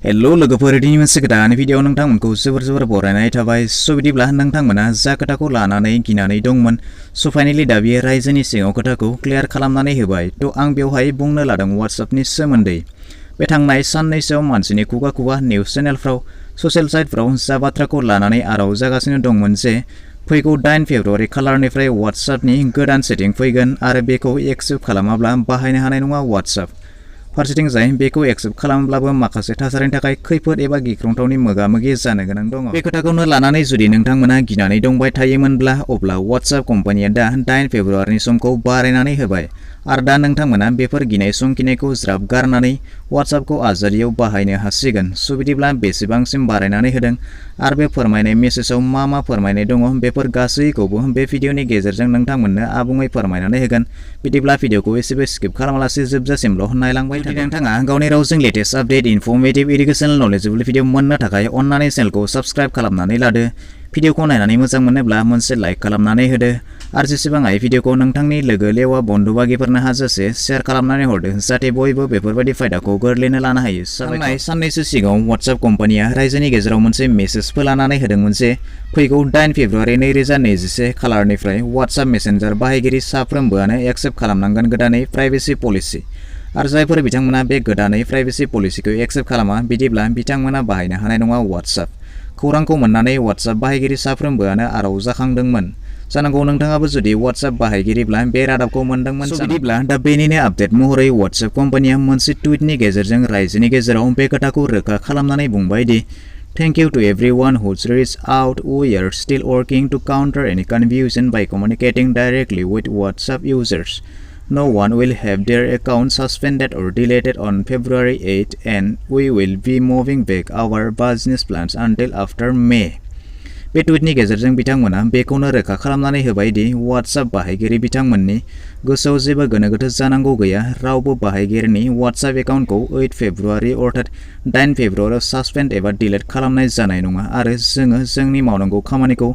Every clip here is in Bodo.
हेलो लोगोफोर दिनै मोनसे गोदान भिडिअ नोंथांमोनखौ जोबोर बरायनाय थाबाय। स' बिदिब्ला नोंथांमोना जा खोथाखौ लानानै गिनानै दंमोन स' फाइनालि दा बियो रायजोनि सिङाव खोथाखौ क्लियार खालामनानै होबाय। थ' आं बेवहाय बुंनो लादों WhatsAppनि सोमोन्दै। बे थांनाय साननैसोआव मानसिनि खुगा निउस चेनेलफ्राव ससियेल साइटफ्राव जा बाथ्राखौ लानानै आराव जागासिनो दंमोन जे फैगौ 8 फेब्रुआरि खालारनिफ्राय WhatsAppनि गोदान सेटिं फैगोन आरो बेखौ एक्सेप्ट खालामाब्ला बाहायनो हानाय नङा WhatsApp। फारसेथिं जाय बेखौ एक्सेप्ट खालामब्लाबो माखासे थासारिनि थाखाय खैफोद एबा गिख्रंथावनि मोगा-मोगि जानो गोनां दङ। बे खोथाखौनो लानानै जुदि नोंथांमोना गिनानै दंबाय थायोमोनब्ला अब्ला WhatsApp कम्पानिया दा 8 फेब्रुआरिनि समखौ बारायनानै होबाय आरो दा नोंथांमोना बेफोर गिनाय समखिनायखौ ज्राब गारनानै WhatsAppखौ आजादियाव बाहायनो हासिगोन। स' बिदिब्ला बेसेबांसिम बारायनानै होदों आरो बे फोरमायनाय मेसेजाव मा फोरमायनाय दङ बेफोर गासैखौबो बे भिडिअनि गेजेरजों नोंथांमोननो आबुङै फोरमायनानै होगोन। बिदिब्ला भिडिअखौ एसेबो स्किप खालामालासे जोबजासिमल' नायलांबाय जुदि नोंथाङा गावनि रावजों latest update informative educational knowledgeable video मोननो थाखाय अन्नानै चेनेलखौ साबस्क्राइब खालामनानै लादो। भिडिअखौ नायनानै मोजां मोनोब्ला मोनसे लाइक खालामनानै होदो आरो जेसेबां हायो भिडिअखौ नोंथांनि लोगो लेवा बन्धु बागिफोरनो हाजासे शेयार खालामनानै हरदो जाहाथे बयबो बेफोरबायदि फायदाखौ गोरलैनो लानो हायो। थांनाय साननैसो सिगाङाव WhatsApp कम्पानिया रायजोनि गेजेराव मोनसे मेसेज फोलानानै होदोंमोन जे फैगौ 8 फेब्रुआरि 2021 खालारनिफ्राय WhatsApp मेसेन्जार बाहायगिरि साफ्रोमबोआनो एक्सेप्ट खालामनांगोन गोदानै प्राइभेसि पलिसि आरो जायफोर बिथांमोना बे गोदानै प्राइभेसि पलिसिखौ एक्सेप्ट खालामा बिदिब्ला बिथांमोना बाहायनो हानाय नङा WhatsApp। खौरांखौ मोननानै WhatsApp बाहायगिरि साफ्रोमबोआनो आराव जाखांदोंमोन। जानांगौ नोंथाङाबो जुदि WhatsApp बाहायगिरिब्ला बे रादाबखौ मोनदोंमोन। बिदिब्ला दा बेनिनो आपडेट महरै WhatsApp कम्पानिया मोनसे टुइटनि गेजेरजों रायजोनि गेजेराव बे खोथाखौ रोखा खालामनानै बुंबाय दि Thank you to everyone who's reached out. We are still working to counter any confusion by communicating directly with WhatsApp users. No one will have their account suspended or deleted on February 8 and we will be moving back our business plans until after May. बे टुइटनि गेजेरजों बिथांमोना बेखौनो रोखा खालामनानै होबाय दि WhatsApp बाहायगिरि बिथांमोननि गोसोआव जेबो गोनो गोथो जानांगौ गैया। रावबो बाहायगिरिनि WhatsApp एकाउन्टखौ 8 फेब्रुआरि अर्थात 8 फेब्रुआरियाव सासपेन्ड एबा डिलीट खालामनाय जानाय नङा आरो जोङो जोंनि मावनांगौ खामानिखौ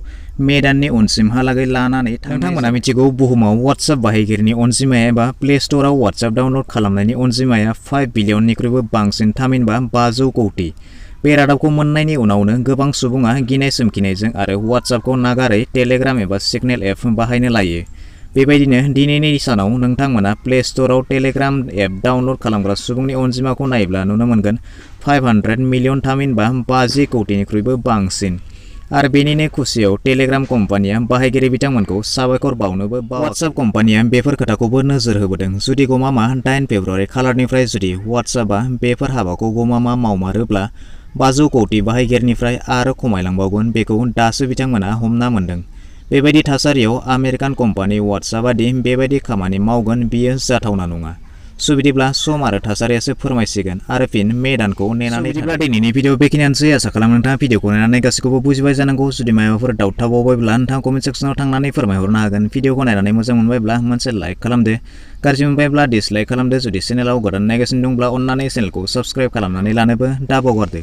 मे दाननि उनसिमहालागै लानानै नोंथांमोना मिथिगौ बुहुमाव WhatsApp बाहायगिरिनि अनजिमाया एबा प्ले स्ट'राव WhatsApp डाउनलड खालामनायनि अनजिमाया 5 बिलियननिख्रुइबो बांसिन थामहिनबा 500 कौटि। बे रादाबखौ मोननायनि उनावनो गोबां सुबुङा गिनाय सोमखिनायजों आरो WhatsAppखौ नागारै टेलिग्राम एबा सिगनेल एप बाहायनो लायो। बेबायदिनो दिनैनि सानाव नोंथांमोना प्ले स्ट'राव टेलिग्राम एप डाउनलड खालामग्रा सुबुंनि अनजिमाखौ नायोब्ला नुनो मोनगोन 500 मिलियन थामहिनबा 50 कौटिनिख्रुइबो बांसिन। आरो बेनिनो खुसियाव टेलिग्राम कम्पानिया बाहायगिरि बिथांमोनखौ साबायखर बावनोबो WhatsApp कम्पानिया बेफोर खोथाखौबो नोजोर होबोदों। जुदि गमामा 8 फेब्रुआरि खालारनिफ्राय जुदि WhatsAppआ बेफोर हाबाखौ गमामा मावमारोब्ला 500 कौटि बाहायगिरिनिफ्राय आरो खमायलांबावगोन बेखौ दासो बिथांमोना हमना मोनदों। बेबायदि थासारियाव आमेरिकान कम्पानि WhatsAppआ दि बेबायदि खामानि मावगोन बियो जाथावना नङा। स' बिदिब्ला सम आरो थासारियासो फोरमायसिगोन आरो फिन मे दानखौ नेनानै बिदिब्ला दिनैनि भिडिअ बेखिनियानोसै। आसा खालामो नोंथाङा भिडिअखौ नायनानै गासैखौबो बुजिबाय जानांगौ। जुदि माबाफोर डाउट थाबावबायब्ला नोंथाङा कमेन्ट सेक्सनाव थांनानै फोरमायहरनो हागोन। भिडिअखौ नायनानै मोजां मोनबायब्ला मोनसे लाइक खालामदो, गाज्रि मोनबायब्ला डिसलाइक खालामदो। जुदि चेनेलाव गोदान नायगासिनो दंब्ला अन्नानै चेनेलखौ साबस्क्राइब खालामनानै लानोबो दाबावगारदो।